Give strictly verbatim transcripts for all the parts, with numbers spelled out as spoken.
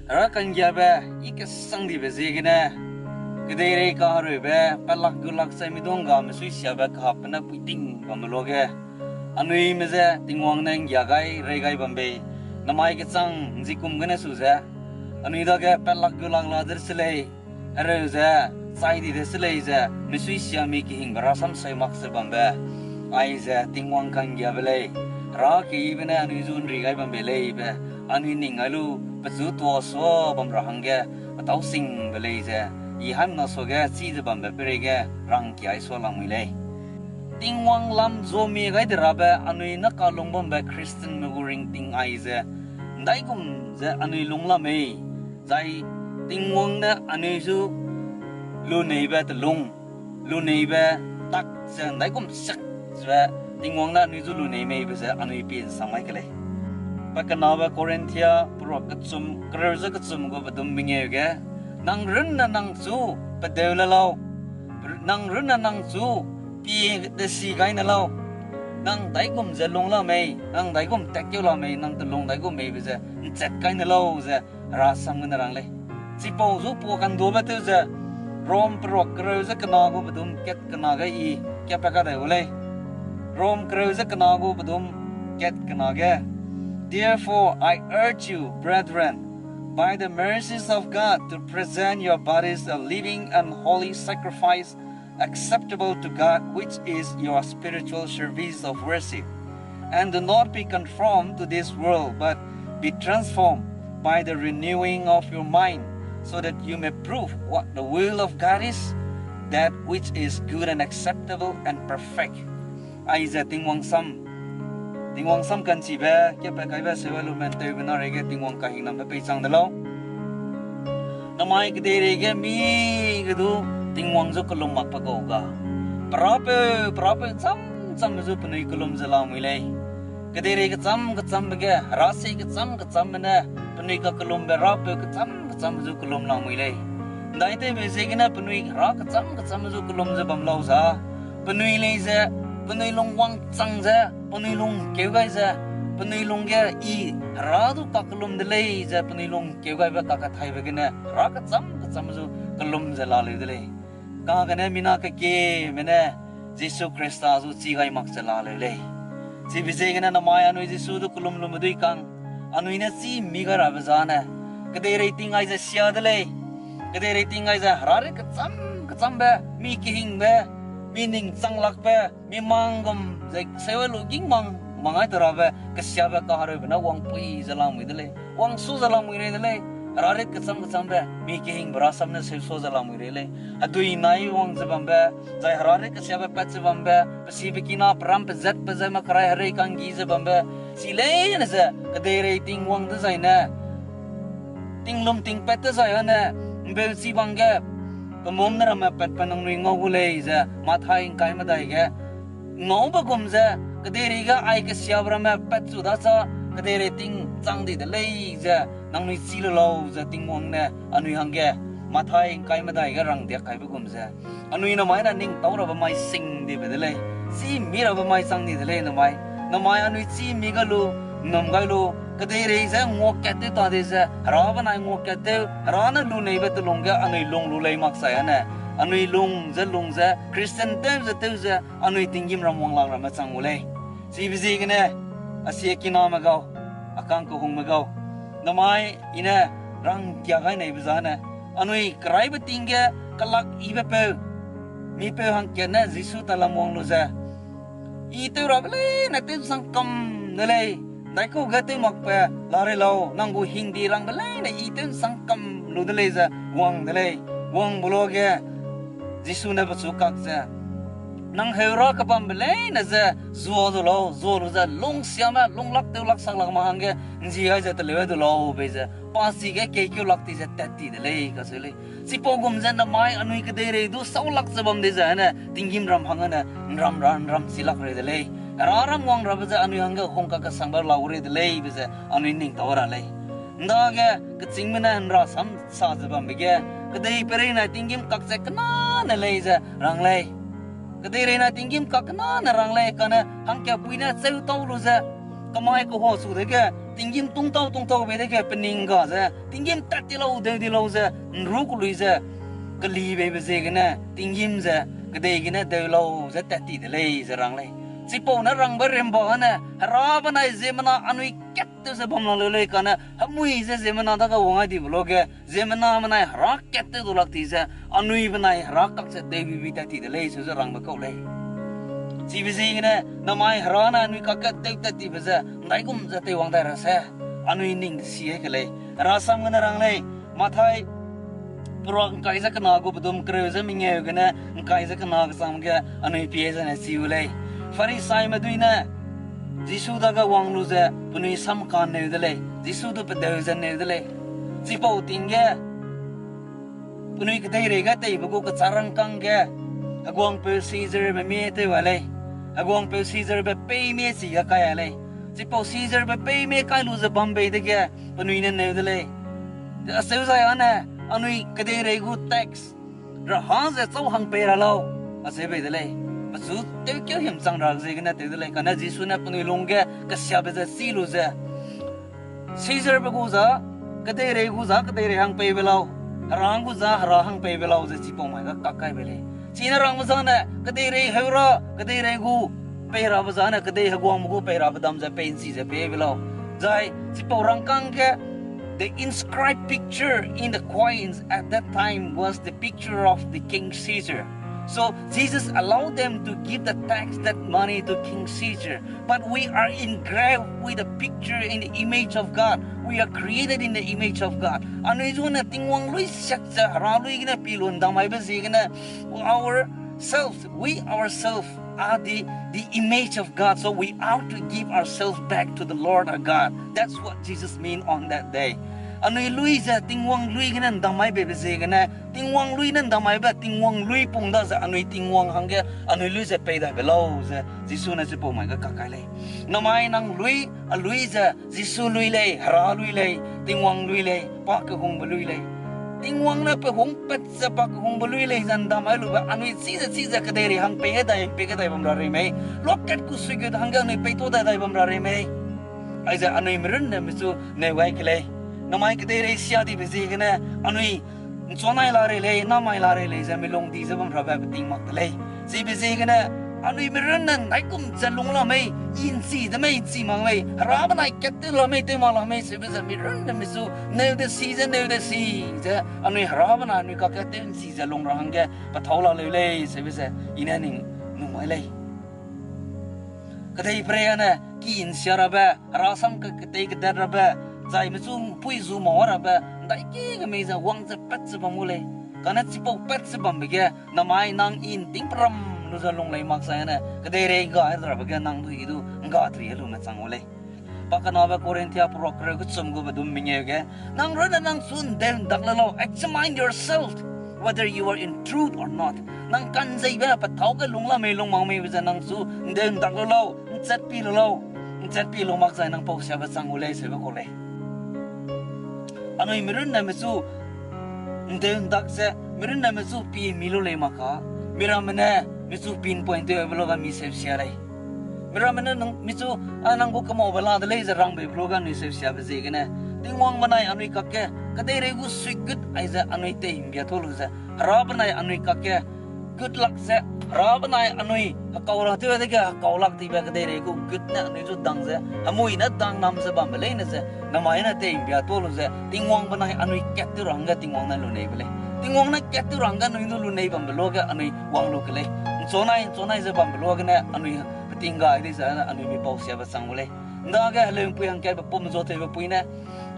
Hera ka'nggiabe, i kesang dibe ziegene, kedeirei kahereube, pelak gulak chai midung ga mesuisiabe kahapbe ne puiting bamme luage, anuime je Tingwang ne ’nggia gai, rei gai bam bei, namai kechang ’nzikum gene su ze, anui dage pelak gulak la de se lei, hereu ze, chai di de se lei ze, mesuisia mi kehingbe rasam seu mak ze bambe, aize Tingwang ka'nggiabe lei, Hera keyibe ne anui zu ’nri gai bam bei lei be, anui ning gai lu, pechu tuâ sua bam ra hangge, petâu singbe lei ze, i haimna suage, chi ze bambe peireige, rangkia i sua lamui lei. Tingwang lam zomie gai de rabe, anui ne kalung bambe Christianme gu ringting aize, ’ndaigum ze anui lung la mei, zai Tingwang ne anui zu luneibe telung, luneibe tak ze ’ndaigum siak ze, Tingwang ne anui zu lunei mei be ze anui pie ’nsang mai ke lei. Pe kenabe Korinthia peruak kechum, kereu ze kechum gu pedum mengeu ge, nang runne nang chu pedeu le lau, nang runne nang chu pie desi gai ne lau, nang ’ndaigum ze lung la mei, nang ’ndaigum tatkeu la mei, nang telung ’ndaigum mei be ze ’nchat kai ne lau ze, Hera sam gene rang lei. Chipau zu pua kanduabe tew ze, Rom peruak kereu ze kena gu pedum kat kena ge i, kat pe kadai gu lei. Rom kereu ze kena gu pedum kat kena ge. Therefore, I urge you, brethren, by the mercies of God, to present your bodies a living and holy sacrifice, acceptable to God, which is your spiritual service of worship. And do not be conformed to this world, but be transformed by the renewing of your mind, so that you may prove what the will of God is, that which is good and acceptable and perfect. Aize Tingwang sam, Tingwang sam ka'nchibe, kepat kaibe sewa lumen tewbe na reige Tingwang kahingnambe peichang de lau. Namai kedeirei ge mi ge du Tingwang zu kelum mak pe gau ga, perapeu, perapeu cham cham zu penui kelum ze lamui lei. Kedeirei kecham kechambe ge, herasi kecham kechambe ne, penui kakelumbe rapeu kecham kecham zu kelum lamui lei. ’Ndaitewbe ziegene penui hera kecham kecham zu kelum ze bam lau za, penui lei ze, penui lung wangchang ze, penui lung keu gai ze, penui lung ge i hera du kakelum de lei ze, penui lung keu gaibe kakethaibe gene, hera kecham kecham zu kelum ze laleu de lei. Kagene mina kekieme ne, Jisu Khrista zu chi gai mak ze laleu lei. Chibe ziegene namai anui Jisu du kelum lume dui kang, anui ne chî mi gai rabe zane, kedeirei ting aize sia de lei. Kedeirei ting aize herarit kecham kechambe, mi kehingbe, mi ning chang lakbe, mi mang gum ze sewa lu ging mang, mang ai te rabe, kesiabe kahereube ne wangpui ze lamui de lei. Wangsu ze lamui rei de lei. Herarit kecham kechambe, mi kehingbe rasam ne seusa ze lamui rei lei. Hedui nai wang ze bambe, zai herarit kesiabe pat ze bambe, pe sibe kina peram pezatbe zai makerai herei kanggi ze bambe, chi leine ze, kedeirei ting wang dezai ne, tinglum tingpat dezai ane, ’mbeu chi bang ge, pe mum ne ramme pat pe nangnui ngau gu lei ze, Mathai ’ngkai medai ge, ngaube gum ze, kedeirei ge ai kesiabe ramme pat chu da cha, kedeirei ting chang di de lei ze, nangnui chî le lau ze Tingwang ne, anui hangge, Mathai ’ngkai medai ge rangdiak kaibe gum ze, anui namai ne ning tau rabe mai sing dibe de lei, chî mi rabe mai chang di de lei namai, namai anui chî mi gai lu, ’nnum gai lu, kedeirei ze nguakat tew ta de ze, hera benai nguakat tew, hera ne luneibe telung ge anui lung lu lei mak sai ane, anui lung ze lung ze, Christian tew ze tew ze, anui tinggîm ram wanglang ramme chang gu lei. Chibe ziegene, a sie kiname gau, a kang kehungme gau, namai i ne rangkia gai neibe zane, anui keraibe ting ge kelak yibe peu, mipeu hangkat ne Jisu talam wang lu ze, i tew rabe leine tew ’nsang kam de lei, ’ndaikau ge tew makbe la rei lau, nang gu hingdi rangbe leine i tew ’nsang kam lu de lei ze wang de lei, wangbe luage, Jisu ne pechu kak ze, nang heu ra kebambe leine ze, zua du lau, zua lu ze, lungsiame, lunglak tew lak sak lak ma hangge, ’nzi gai ze teleu du lau bei ze, pa chige keikeu lak ti ze tat ti de lei, kacheu lei. Chipau gum ze namai anui kedeirei du sau lak ze bam de ze ne, tinggîm ram hang ane, ’nram ra ’nram chi lak rei de lei. Hera ram wang rabe ze anui hangge hung kakesangbe lau rei de lei be ze, anui ning tau ra lei. ’Ndage, kechîngme ne ’nrasam sa ze bambe ge, kedei peirei nai tinggîm kak ze kena ne lei ze rang lei. Kedeirei nai tinggîm kak kena ne rang lei, kane hangkapui ne cheu tau lu ze, kemai kehua chu dege, tinggîm tungtau tungtau bei dege pening ga ze, tinggîm tat ti lau, deu di lau ze, nru kelui ze, keli beibe ziegene, tinggîm ze, kedei gene deu lau ze tat ti de lei ze rang lei. Chipau ne rangbe rimba ne, Hera benai ziemmena anui kat tew ze bam la leu lei kane, hemui ze ziemmena dage wang ai dibe luage, ziemmena menai Hera kat tew du lak ti ze, anui benai Hera kak ze tewbibi tat ti de lei, seu ze rangbe kau lei. Chibe ziegene, namai Hera ne anui kak kat tew tat tibe ze, ndaigum ze teiwang dai ra se, anui ning de si ai ke lei. Hera sam gene rang lei, Mathai, peruak ngkai ze kena gu pedum kereu ze mengeu gene, ngkai ze kena kecham ge, anui pie zene chiu lei. Pharisaime dui ne, Jisu dage wang lu ze, penui samka neu de lei. Jisu du pedeu ze neu de lei. Chipau ting ge, penui kedeirei ge teibe gu kecharangkang ge, heguangpeu Caesarbe mie tew a lei. Heguangpeu Caesarbe peimie chi ge kai a lei. Chipau Caesarbe peimie kai lu ze bam bei dege, penui ne neu de lei. Acheu zai ane, anui kedeirei gu tax ra hang ze châu hang pei ra lau, acheu bei de lei. Pechu tewkeu himchang ra ziegene tew de lei. Kane Jisu ne penui lungge kesiabe ze chî lu ze, Caesarbe gu za, kedeirei gu za, kedeirei hang pei be lau, Hera hang gu za, Hera hang pei be lau ze chipau mai ge kak kai be lei. Chine rangbe zane, kedeirei heu ra, kedeirei gu pei rabe zane, kedei heguangme gu pei rabe dam ze pei nchi ze pei be lau. Zai, chipau rangkang ge, the inscribed picture in the coins at that time was the picture of the King Caesar. So Jesus allowed them to give the tax, that money to King Caesar. But we are engraved with the picture in the image of God. We are created in the image of God. Anui zu ne Tingwang lui siak ze Hera lui gene pi lu ndamaibe ziegene, ourselves, we ourselves are the, the image of God. So we are to give ourselves back to the Lord our God. That's what Jesus mean on that day. Anui lui ze Tingwang lui gene ndamai beibe ziegene, Tingwang lui ne ndamaibe, Tingwang lui pung da ze anui Tingwang hangge, anui lui ze pei dai be lau ze, Jisu ne chipau mai ge kak kai lei. Namai nang lui, a lui ze, Jisu lui lei, Hera lui lei, Tingwang lui lei, pa kehungbe lui lei. Tingwang ne pe hung pat ze pa kehungbe lui lei ze ndamai lube, anui chi ze chi ze kedeirei hang pei ge dai, pei ge dai bam ra rei mei. Luakat gu suigut hangge anui pei ta dai dai bam ra rei mei. Aize anui merun ne mechu neu gai ke lei. Namai kedeirei sia dibe ziegene, anui nchuanai la rei lei, namai la rei lei ze milung di ze bam rabe beting mak de lei. Chibe ziegene, anui merun ne ndaigum ze lung la mei, i nchi de mei, nchi mak mei, Hera benai kat tew la mei, tew mak la mei, chibe ze merun ne mechu neu de si ze, neu de si ze, anui Hera benai anui kakge tew nchi ze lung ra hangge pethâu la leu lei, chibe ze i ne ning nung mai lei. Kedeiperei ane, ki nsia rabe, Hera sam ke ketei kedat rabe, zai mechu mpui zu mau rabe, ndaiki ge mei ze wang ze pat ze bam gu lei. Kane chipau pat ze bambe ge, namai nang i nting peram lu ze lung lei mak zai ane, kedeirei ga rabe ge nang du i du ngga tui lume chang gu lei. Pakenabe Korinthia peruak kereu kechum gu bedum mengeu ge, nang runne nang chu ndeu ndak le lau, examine yourself whether you are in truth or not. Nang kanzeibe pethâu ge lung la mei lung mak meibe ze nang chu ndeu ndak le lau, nchat pi le lau, nchat pi lu mak zai nang pau siabe chang gu lei, seube kau lei. Anui merun ne mechu ndeu ndak ze, merun ne mechu pi mi lu lei mak ka, miramme ne mechu pinpoint tewbe lu ga mi seu sia lei. Miramme ne nang, mechu, a nang gu kemaube la de lei ze rangbe lu ga anui seu siabe ziegene, Tingwang benai anui kakge, kedeirei gu suigut aize anui tei mbia ta lu ze, Hera benai anui kakge, good luck ze, Hera benai anui hekau ra tew dege hekau lak tibe kedeirei gu good ne anui zu dang ze, hemui ne dang nam ze bambe leine ze, namai ne tei mbia ta lu ze, Tingwang benai anui kat tew ra hangge Tingwang ne luneibe lei. Tingwang ne kat tew ra hangge anui du lunei bambe luage anui wang lu ke lei. Nchuanai, nchuanai ze bambe luagene anui peting gai di ze anui mi pau siabe chang gu lei. Ndage heleumpui hangkatbe pum zuatewbe pui ne,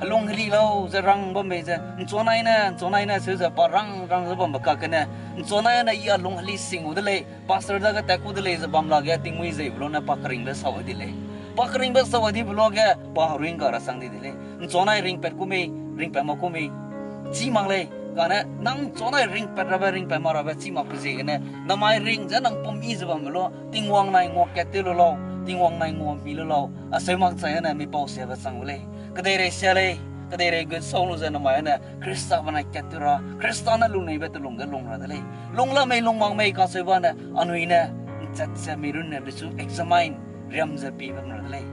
helung heli lau ze rang bam mei ze, nchuanai ne, nchuanai ne, seu ze pa rang rang ze bambe kakgene, nchuanai ne i a lung heli sing gu de lei, pastor dage tat ku de lei ze bam lage tingmui zeibe lu ne pa keringbe sau di lei. Pa keringbe sau dibe luage pa heruing ga ra chang di de lei. Nchuanai ringpat ku mei, ringpat mak ku mei, chî mak lei. Kane nang nchuanai ringpat rabe, ringpat mak rabe chî makbe ziegene, namai ring ze nang pum yi ze bambe lu, Tingwang nai ngua kat tew lu lau, Tingwang nai ngua mi lu lau, aseu mak chai ane mi pau siabe chang gu lei. Kedeirei sia lei, kedeirei gut sau lu ze namai ane Khrista benai kat tew ra, Khrista ne luneibe telung ge lung ra de lei. Lung la mei lung mak mei kacheube ne, anui ne nchat ze mi runne mechu examine riam ze pi bam ra de lei.